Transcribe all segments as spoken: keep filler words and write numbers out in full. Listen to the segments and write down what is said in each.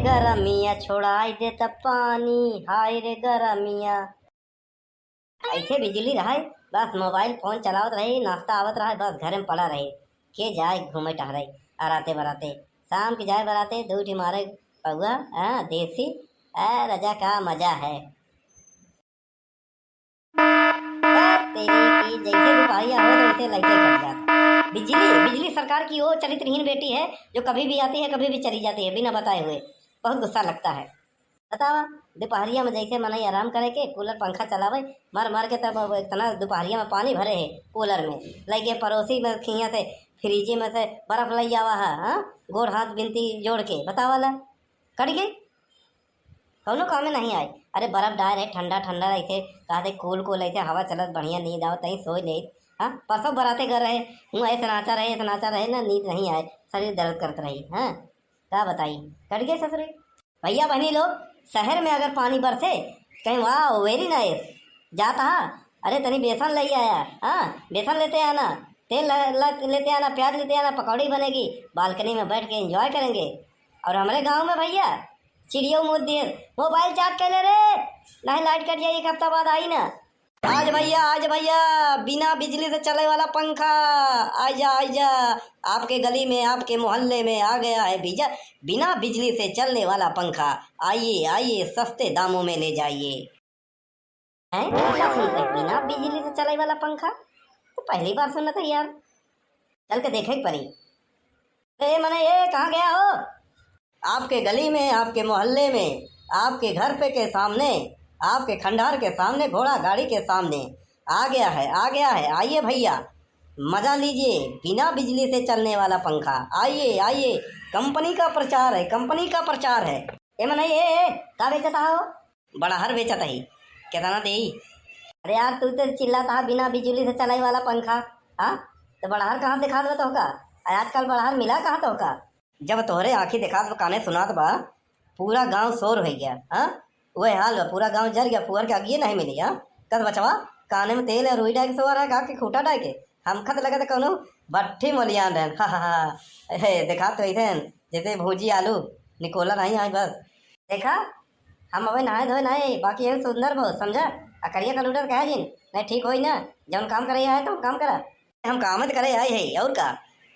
गरमिया छोड़ाई देता पानी, हाय रे गरमिया। ऐसे बिजली रहे, बस मोबाइल फोन चलावत रही, नाश्ता आवत रहे, बस घरे में पड़ा रही। के जाए घूमे टहरे अराते बराते, शाम के जाए बराते, दू ठी मारे पौआ, हाँ, देसी, आ, रजा का मजा है। ए, तेरी की जैसे दुपहरिया हो, तो वैसे लाइटें कट जाता। बिजली, बिजली सरकार की वो चरित्रहीन बेटी है, जो कभी भी आती है, कभी भी चली जाती है, बिना बताए हुए। बहुत गुस्सा लगता है। बतावा, दुपहरिया में जैसे मनई आराम करे के, कूलर पंखा चलावे, मर मर के तब अब इतना दुपहरिया में पानी भरे है कूलर में, लगे पड़ोसी में खिया से, फ्रिजे में से बर्फ लई आवा है, हाँ? गोड़ हाथ बिनती जोड़ के, बतावा ला, कट गई। कौनो कामे नहीं आए। अरे बर्फ डाल रहे, ठंडा ठंडा रहे, कहा थे कूल कूल ऐसे हवा चलत बढ़िया नींद आवत, तहीं सोई लेत। हाँ, परसों बराते घर रहे, हूँ ऐसे नाचा रहे, ऐसे नाचा रहे ना, नींद नहीं आए, शरीर दर्द करत रही। हाँ, का बताई, कट गए ससुरे। भैया बहनी लोग, शहर में अगर पानी बरसे, कहीं वाह, वेरी नाइस, जाता हा, अरे तनी बेसन ले आया, हाँ, बेसन लेते आना, तेल ल-, ल-, लेते आना, प्याज लेते आना, पकौड़ी बनेगी, बालकनी में बैठ के एंजॉय करेंगे। और हमरे गाँव में भैया, चिड़ियो मूत दिए, मोबाइल चार्ज कर ले रे, नहीं लाइट कट जाई, एक हफ्ता बाद आई ना। आज भैया, आज भैया, बिना बिजली से चले वाला पंखा, आजा, आजा, आपके गली में, आपके मोहल्ले में आ गया है बीजा, बिना बिजली से चलने वाला पंखा। आइए, आइए, सस्ते दामों में ले जाइए। हैं? क्या सुनते हैं? बिना बिजली से चले वाला पंखा? तो पहली बार सुनत है यार। चल के देखे के पड़ी। ए, मने, ए, कहाँ गया हो? आपके गली में, आपके मोहल्ले में, आपके घर पे के सामने, आपके खंडहर के सामने, घोड़ा गाड़ी के सामने आ गया है, आ गया है। आइए भैया, मजा लीजिए, बिना बिजली से चलने वाला पंखा। आइए, आइए, कंपनी का प्रचार है, कंपनी का प्रचार है। ए, मने, ए, ए, का बेचत हो? बड़हर बेचत ही, केतना देई? अरे यार, तू तो चिल्लात हा बिना बिजली से चलाई वाला पंखा, हाँ? तो बड़हर कहाँ देखात बा तोहका? आ, आजकल बड़हर मिला कहाँ तोहका? जब तोहरे आँखी देखात बा, काने सुनात बा, पूरा गाँव शोर होइ गया, हाँ? वही हाल बा, पूरा गाँव जर गया, फुहर के अगिए नहीं मिली, हाँ? कस बचवा, काने में तेल है, रुई डाल के सोआ रहा, का के खूटा डाल के? हमका त लगत कौनो भट्ठी मोलियान रहन। हा, हा, हा। हे, देखात तो ऐसे जैसे भूजी आलू निकोला नहीं आए बस। देखा, हम अबे नहाए धोए नहीं, बाकी यही सुंदर बहुत, समझा? आ करिया कलूटर कहे जिन, नहीं ठीक होई ना, जौन काम करे आए तो काम करा। हम काम त करे आई है, और का?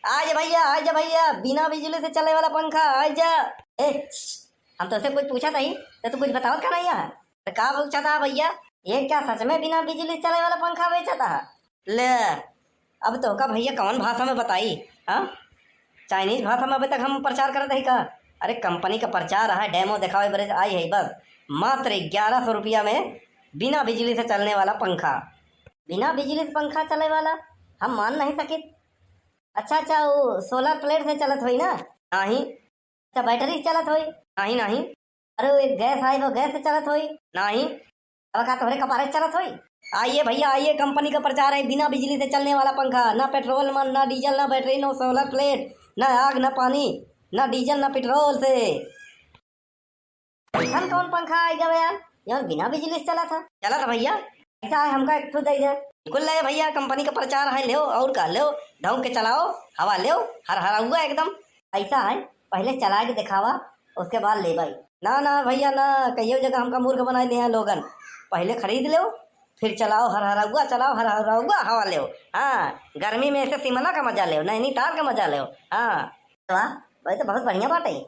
आ जा भैया, आ जा भैया, बिना बिजली से चले वाला पंखा, आ जा। ए, हम तोसे कुछ पूछा था ही, तो तू कुछ बतावत का नहीं है? तो का पूछा था भैया? ये क्या सच में बिना बिजली से चले वाला पंखा बेचा था? ले, अब तोहका भैया कौन भाषा में बताई, हाँ? चाइनीज भाषा में अबे तक हम प्रचार करत हई का? अरे कंपनी का प्रचार है, डेमो देखावे बरे आई है बस। मात्र ग्यारह सौ रुपया में बिना बिजली से चलने वाला पंखा। बिना बिजली से पंखा चले वाला? हम मान नहीं सकित। अच्छा, अच्छा, वो सोलर प्लेट से चलत होई ना? नहीं। अच्छा, बैटरी से चलत होई? नहीं, नहीं। अरे, वो एक गैस आई, वो गैस से चलत होई? नहीं। अब का तोहरे कपारे से चलत होई? आइए भैया, आइए, कंपनी का प्रचार है, बिना बिजली से चलने वाला पंखा, ना पेट्रोल, ना, ना डीजल, ना बैटरी, ना सोलर प्लेट, ना आग, ना पानी, ना डीजल, ना पेट्रोल से। ऐसन कौन पंखा आइ गवा यार, जौन बिना बिजली से चलत है? चलत है भैया। ऐसा है, हमका एक ठो दे दे। बिल्कुल ले भैया, कंपनी का प्रचार है, लेओ और का, लेओ, ढंग के चलाओ, हवा लेओ, हरहराउआ एकदम। ऐसा है, पहले चला के दिखावा, उसके बाद ले भाई। ना, ना भैया ना, कहियो जगह हमका मूर्ख बनाए दिया लोगन। पहले खरीद लेओ, फिर चलाओ, हरहराउआ चलाओ, हरहराउआ हवा लेओ। हाँ, गर्मी में ऐसे शिमला का मजा लेओ, नैनीताल का मजा लेओ। हाँ। वाह, वही तो बहुत बढ़िया बात है।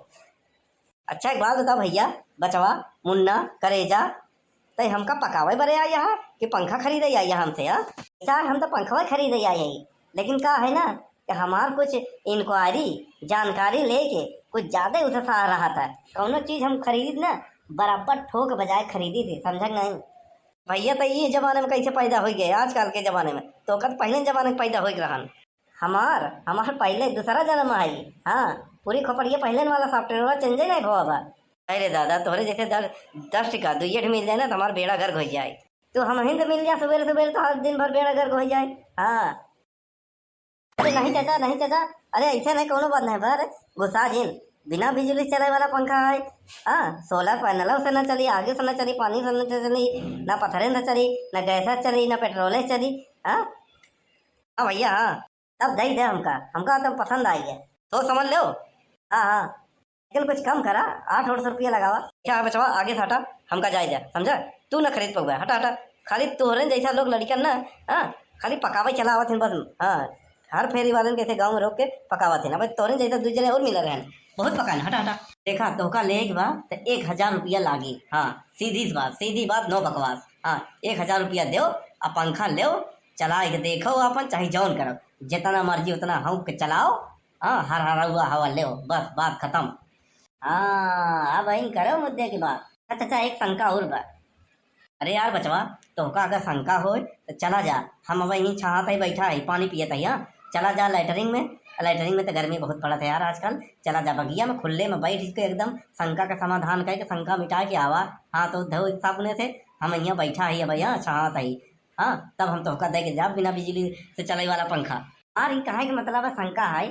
अच्छा, एक बात बताओ भैया, बचवा, मुन्ना, करेजा, तै हमका पकावे बरे आया है कि पंखा खरीदे आया हमसे, हाँ? सर, हम तो पंखवा खरीदे आए हैं, लेकिन का है ना कि हमार कुछ इंक्वायरी, जानकारी लेके कुछ ज्यादा उत्साह रहा था। कौनो चीज हम खरीद ना, बराबर ठोक बजाए खरीदी थी, समझा कि नहीं? भैया, तो ये जमाने में कैसे पैदा हो गए? आजकल के जमाने में तो कत पहले जमाने में पैदा हो रहन। हमार, हमार पहले दूसरा जन्म है। हाँ, पूरी खोपड़िया पहले वाला सॉफ्टवेयर चेंज नहीं हुआ बा। अरे दादा, तोहरे जैसे दस, दस टिका दुइये ठे मिल जाए ना, तो हमार बेड़ा गर्क हो जाए। तो हम हिंद मिल जाए सुबेरे सुबेरे, तो हर दिन भर बेड़ा गर्क हो जाए। हाँ। अरे नहीं चाचा, नहीं चाचा, अरे ऐसे नहीं, कोनो बात नहीं बा, अरे गुस्सा जिन। बिना बिजली चले वाला पंखा है। हाँ, सोलर पैनलों से ना चली, आगे से ना चली, पानी से ना चली, ना पत्थरे से चली, ना गैस से चली, ना पेट्रोल से चली। हाँ, हाँ भैया, हाँ। तब दे दे हमका, हमका तो पसंद आई है। सोच समझ लो। हाँ, हाँ। लेकिन कुछ कम करा, आठ, आठ सौ रुपया लगावा। अच्छा बचवा, आगे से हटा, हमका जाए दे, समझा? तू ना खरीद पउबे, हटा, हटा। खाली तोहरे जैसा लोग लड़िकन ना, हाँ, खाली पकावे चला आवत हिन बस, हाँ, हर फेरी वालन के ऐसे गाँव में रोक के पकावत हिन। अब तोहरे जैसा दू जने और मिला रहन, बहुत पकान, हटा, हटा। देखा, तोहका लेके बा, त एक हजार रुपया लागी, हाँ, सीधी सी बात, सीधी बात, no बकवास, हाँ, एक हजार रुपया देओ, आ पंखा लेओ, चला के देखो आपन, चाहे जौन करो, जितना मर्जी उतना हौंक के चलाओ, हाँ, हर हरौआ हवा लेओ, बस बात खतम। हाँ, अब इन करो मुद्दे की बात। अच्छा, अच्छा, एक शंका और बा। अरे यार बचवा, तोहका अगर शंका होय तो चला जा, हम अब यहीं छाहत ही बैठा ही, पानी पियत ही, हाँ? चला जा लैटरिन में, लैटरिन में तो गर्मी बहुत पड़त है यार आजकल। चला जा बगिया में, खुले में बैठ के एकदम शंका का समाधान करके, शंका मिटा के आवा। हाँ, तो धो साबुने से हम यहाँ बैठा ही, अब यहाँ छाहत ही। हाँ, तब हम तोहका दे के जाब बिना बिजली से चले वाला पंखा। और ई कहे के मतलब है, शंका है,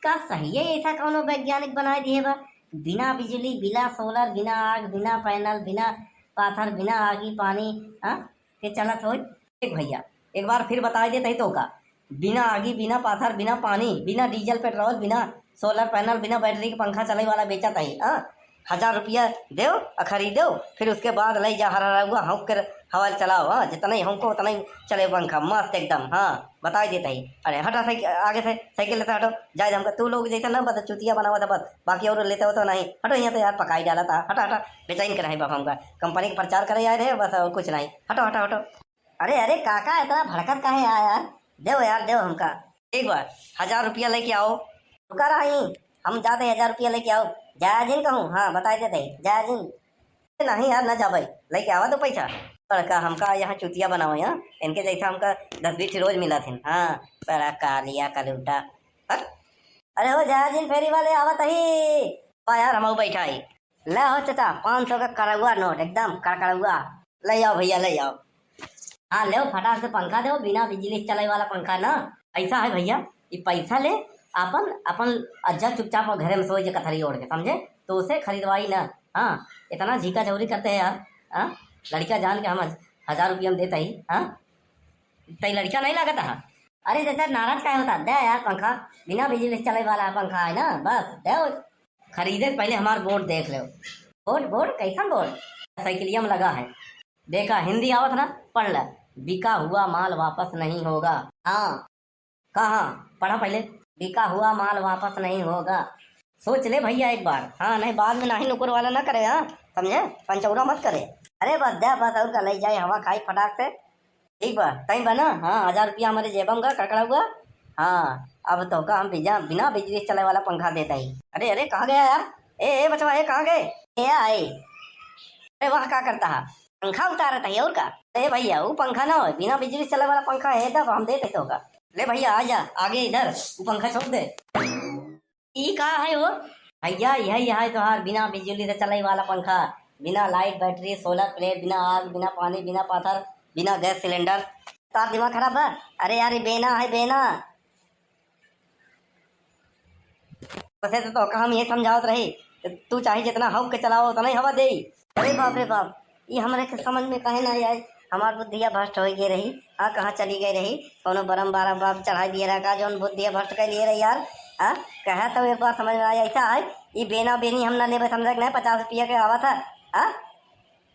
का सही है ऐसा कौनो वैज्ञानिक बनाए दिए बा, बिना बिजली, बिना सोलर, बिना आग, बिना पैनल, बिना पाथर, बिना आगी पानी, हाँ, के चलत होई? देख भैया, एक बार फिर बताई देत ही तोहका, बिना आगी, बिना पाथर, बिना पानी, बिना डीजल पेट्रोल, बिना सोलर पैनल, बिना बैटरी के पंखा चले वाला बेचत ही, हाँ? हजार रुपया देओ आ खरीदो, फिर उसके बाद ले जा हर हरौआ हौंक कर हवा चलाओ, हाँ, जितना ही हौंको उतना ही चले पंखा, मस्त एकदम, हाँ, बताई देत ही। अरे हटा साइकिल, आगे से साइकिल लेता हटो, जाए दे हमका, तू लोग जैसे ना बस चुतिया बनावा था बस, बाकी और लेते हो तो नहीं, हटो यहाँ तो यार पकाई डाला था, हटा हटा, बेचैन कर है बाप हमका, कंपनी का प्रचार करे आए रहे बस और कुछ नहीं, हटो हटो हटो। अरे अरे काका इतना भड़कत काहे आ यार, देओ यार देओ हमका। एक बार हजार रुपया लेके आओ। रुका रहा ही, हम जाते हजार रुपया लेके आओ। जाया जिन कहूँ, हाँ बताई देते, जाया जिन। नहीं यार, ना जाबे, लेके आवा तो पैसा। बड़का हमका यहाँ चूतिया बनावा यहाँ, इनके जैसा हमका दस बीस ठे रोज मिलत हिन। हाँ, बड़ा कालिया कलूटा। हट। अरे हो जाया जिन फेरी वाले, आवत ही। वाह यार, हम बैठा ही। ले हो चाचा, पाँच सौ का करौआ नोट, एकदम कड़कड़ौआ। ले आओ भैया, ले आओ। हाँ, ले आओ, फटाक से पंखा दे, बिना बिजली से चले वाला पंखा ना। ऐसा है भैया, ये पैसा ले, अपन, अपन अज्जा चुपचाप घरे में सोई जे कथरी ओढ़ के, समझे? तो उसे खरीदवाई ना। हाँ, इतना झीका झौरी करते हैं यार। हाँ, लड़का जान के हम हज-, हजार रुपया में देता ही। हाँ, तई लड़का नहीं लागत है। अरे चाचा, नाराज काहे होता? दे यार पंखा, बिना बिजली से चले वाला पंखा है ना, बस दे। खरीदे से पहले हमार बोर्ड देख लो। बोर्ड, बोर्ड, कैसन बोर्ड? साइकिलिया में लगा है। देखा, हिंदी आवत ना, पढ़ ले। बिका हुआ माल वापस नहीं होगा। हाँ, कहाँ? पढ़ा पहले। बिका हुआ माल वापस नहीं होगा। सोच ले भैया एक बार, हाँ, नहीं बाद में नाही नुकुर वाला ना करे, हाँ, समझे? पंचौरा मत करे। अरे बस दे, बस और का, ले जाए, हवा खाई फटाक से। ठीक बा, तई बा ना? हाँ, हजार रुपया हमारे जेबा में गा, कड़कड़ा हुआ। हाँ, अब तोहका हम बिना, बिना बिजली से चले वाला पंखा देता ही। अरे, अरे, कहाँ गया यार? ए, ए, बचवा, ए, कहाँ गए? ए, आए। अरे, वह का करता है? पंखा उतारत है, और का? ए, भैया, वो पंखा ना हो, बिना बिजली से चले वाला पंखा है, तब हम देते तोहका। ले भैया, आ जा, आगे इधर, वो पंखा छोड़ दे। ई का है हो? भैया, यही है तोहार बिना बिजली से चले वाला पंखा, बिना लाइट, बैटरी, सोलर प्लेट, बिना आग, बिना पानी, बिना पाथर, बिना गैस सिलेंडर। तार दिमाग खराब बा? अरे यार, ई बेना है, बेना। वैसे तो तोहका हम ये समझावत रही कि तू चाहे जितना हौक के चलाओ, उतना ही हवा देई। अरे बाप रे बाप, ई हमरे के समझ में काहे ना आए? हमार बुद्धिया भ्रष्ट हो गई रही। हाँ, कहाँ चली गई रही? कौनो बरम बारह बाप चढ़ाई दिए रहा का, जौन बुद्धिया भ्रष्ट कर लिए रही यार? हाँ, कहा तो एक बार समझ में आया, ऐसा है, ई बेना बेनी हम ना लेबे, समझा कि नहीं? पचास रुपया के आवा था। हाँ,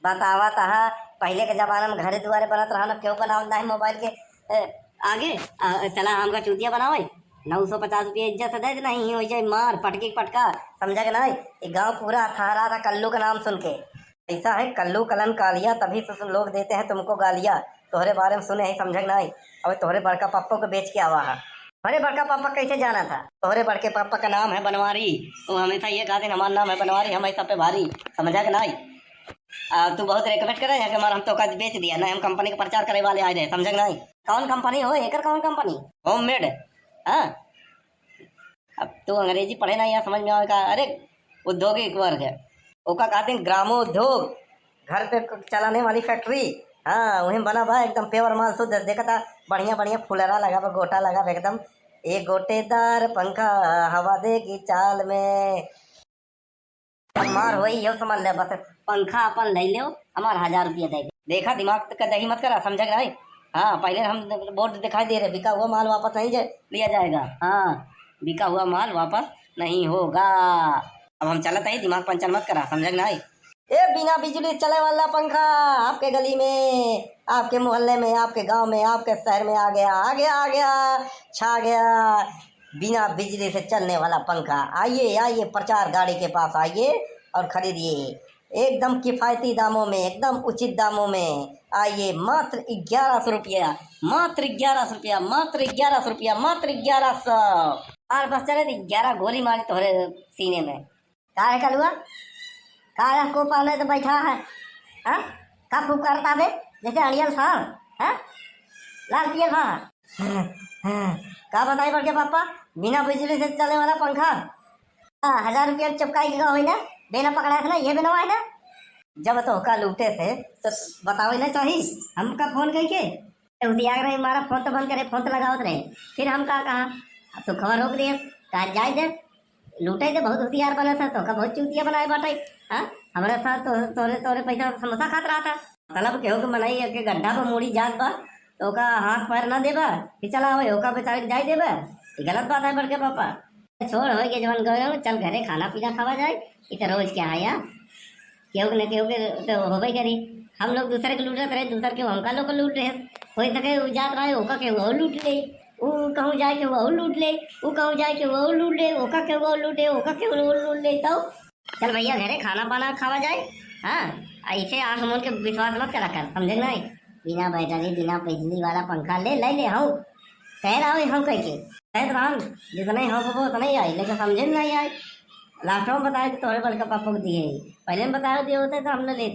बतावा तहा, पहले के जमाना में घरे दुआरे बनत रहा ना, केहू बनावत नहीं मोबाइल के, ए, आगे, आ, चला हमका चूतिया बनावे, नौ सौ पचास रुपया इज्जत से दे देना, ही हो जाए मार, पटकी के पटका, समझा कि नहीं? ये गाँव पूरा थहरा था कल्लू का नाम सुन के। ऐसा है कल्लू कलन कालिया, तभी से लोग देते हैं तुमको गालिया। तोहरे बारे में सुने ही, समझा कि नहीं? अब तोहरे बड़का पप्पो के बेच के आवा है। अरे बड़का पापा कैसे जाना था? तोहरे बड़के पापा का नाम है बनवारी, वो हमेशा ये कहते हैं, "हमारा नाम है बनवारी, हम ऐसा पे भारी", समझा कि नहीं? आ, तू बहुत recommend करे है कि हमारा हम तो का बेच दिया, नहीं हम कंपनी का प्रचार करे वाले आए रहे, समझा कि नहीं? कौन कंपनी हो, एकर कौन कंपनी? Homemade। हाँ, अब तू अंग्रेजी पढ़े ना, यहाँ समझ में आवे का? अरे, औद्योगिक वर्ग है, ओका कहते हैं ग्रामोद्योग, घर पे क-, चलाने वाली factory। हाँ, वही बना बा एकदम pure माल शुद्ध। देखा था, बढ़िया बढ़िया फुलरा लगा बा, गोटा लगा बा एकदम। एक गोटेदार पंखा हवा देगी चाल में। अब मार होई, यो समझ ले बस। पंखा अपन ले लो, हमार हजार रुपया दे दे। देखा, दिमाग का दही मत करा, समझा कि नहीं? हाँ, पहले हम बोर्ड दिखाई दे रहे, बिका हुआ माल वापस नहीं जा-, लिया जाएगा। हाँ, बिका हुआ माल वापस नहीं होगा। अब हम चलत हई, दिमाग पंचर मत करा, समझे कि नाहीं? ए, बिना बिजली चले वाला पंखा आपके गली में, आपके मोहल्ले में, आपके गांव में, आपके शहर में आ गया, आ गया, आ गया, छा गया। बिना बिजली से चलने वाला पंखा, आइए, आइए, प्रचार गाड़ी के पास आइए और खरीदिए। एकदम किफायती दामों में, एकदम उचित दामों में आइए। मात्र ग्यारह सौ रुपया, मात्र ग्यारह सौ रुपया, मात्र ग्यारह सौ रुपया, मात्र ग्यारह सौ। और बस चले दी ग्यारह गोली मारी तोहरे सीने में। का है कलुआ? का है को पाले तो बैठा है? हाँ? का फूक करता बे? जैसे अड़ियल साँड़, हाँ? लाल पियल भाँड़। का बताई बड़के पापा, बिना बिजली से चले वाला पंखा। हाँ, हजार रुपया चपकाई के होई ना, बेना पकड़ा है ना, ये बेनवा है ना। जब तोहका लूटे से, तो बतावे ना चाही, हमका फोन कई के। ए, हुसियार रहे, मारा फोन तो बंद करे, फोन तो लगावत रहे। फिर हम का कहा, अब तो खबर रोक दिए, कहा जाए दे, लूटे दे, बहुत हुसियार बने था, तोहका बहुत चूतिया बनाए बाटे। हाँ, हमारे साथ तो, तोरे, तोरे पैसा समोसा खात रहा था। मतलब केहू के मनई के गड्ढा पर मूड़ी जात बा, तो ओका हाथ पैर ना देबा कि चला होए, ओका बेचारे के जाए देबा। ये गलत बात है बड़के पापा। छोड़, होई के जवन गयो, चल घरे खाना पीना खावा जाए। इ त रोज के है यार, केहू के न केहू के तो होबे करी। हम लोग दूसरे के लूटत रहे, दूसर के हमका लोग के लूट रहे। होई सके उ जात रहे, ओका केहू और लूट ले, उ कहूँ जाए केहू और लूट ले, उ कहूँ जाए केहू और लूट ले, ओका केहू और लूट ले, ओका केहू और लूट ले। तो चल भैया घरे खाना पाना खावा जाए। हाँ, ऐसे आँख मूंद के विश्वास मत करा कर, समझे कि नाहीं? बिना बैटरी, बिना बिजली वाला पंखा ले, ले, ले, हऊ। कह रहा हूँ, हम कह के। कहत रहन, जितने हो पापा उतने ही आई, लेकिन समझे में नहीं आई। लास्ट में बताया कि तोहरे बड़का पापा को दिए ही। पहले में बताया दिए होते तो हमने ले।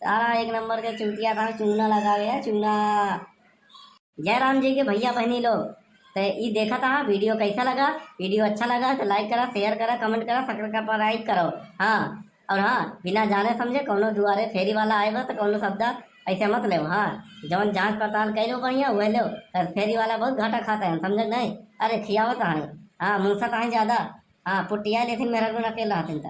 सारा एक नंबर के चूतिया था, चूना लगा गया, चूना। जय राम जी के भैया बहनी लोग, तो ई देखा था वीडियो कैसा लगा? वीडियो अच्छा लगा तो like करा, share करा, comment करा, subscribe करो। हाँ, और हाँ, बिना जाने समझे कौनो दुआरे फेरी वाला आए बा तो कौनो सौदा ऐसे मत लेव। हाँ, जौन जांच पड़ताल कर लो बढ़िया, वह लेव। तो फेरी वाला बहुत घाटा खाता है, समझे कि नहीं? अरे खियावत है, हाँ, मूसत है ज्यादा। हाँ, पुटिया लेथिन मेहरा गुना के लाथिन ता।